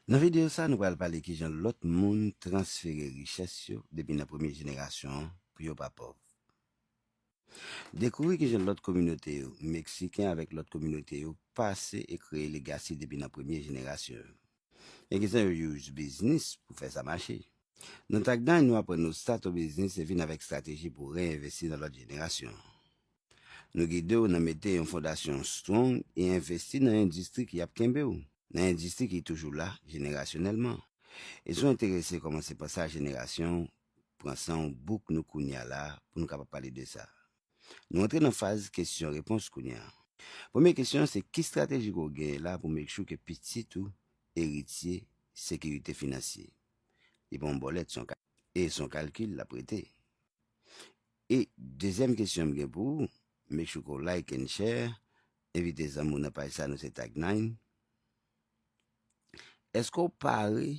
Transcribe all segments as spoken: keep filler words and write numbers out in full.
Nan videyo sa, nou pral pale kijan lòt moun transfere richès yo depi nan premye jenerasyon an pou yo pa pòv. Dekouvri kijan lòt kominote yo, Meksiken avèk lòt kominote yo, pase e kreye legasi depi nan premye jenerasyon yo. E kijan yo use biznis pou fè sa mache. Nan Tagline, nou aprann ou start yon biznis e vin avèk estrateji pou reenvesti nan lòt jenerasyon. Nou gide w nan mete yon fondasyon strong e envesti nan endistri ki ap kenbe w, nan endistri ki toujou la jenerasyonèlman. E si w enterese kòmanse panse a jenerasyon, pran san w, book nou kounye a la pou nou kapab pale de sa. Nou antre nan faz kesyon-repons kounye a. Premye kesyon se ki estrateji ke w genyen la pou make sure ke pitit ou eritye sekirite finansye? Li pa yon bòlèt, se yon ka-, e se yon kalkil l ap rete. E dezyèm kesyon m gen pou ou, make sure ke w like and share, envite zanmi w nan paj sa, nou se Tagline. Èske w pare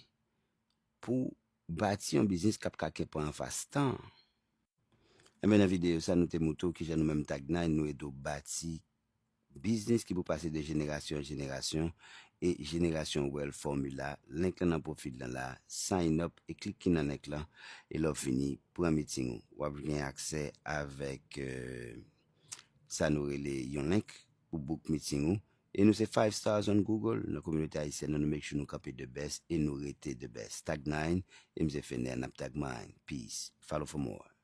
pou bati yon biznis k ap ka kenbe w anfas tan? Enben, nan videyo sa, nou te montre w kijan nou menm Tagline, nou ede w bati biznis ki pou pase de jenerasyon an jenerasyon, e jenerasyon Wealth Formula. Link lan nan pwofil lan la, sign up e klik ki nan link lan, e lè w fini, pran meeting ou. W ap gen aksè avèk, euh, sa nou rele yon link pou book meeting ou. E nou se five stars on Google, nan kominote ayisyèn nan, nou make sure nou kanpe the best e nou rete the best. Tagline, e m se Fener, n ap Tagmine. Peace. Follow for more.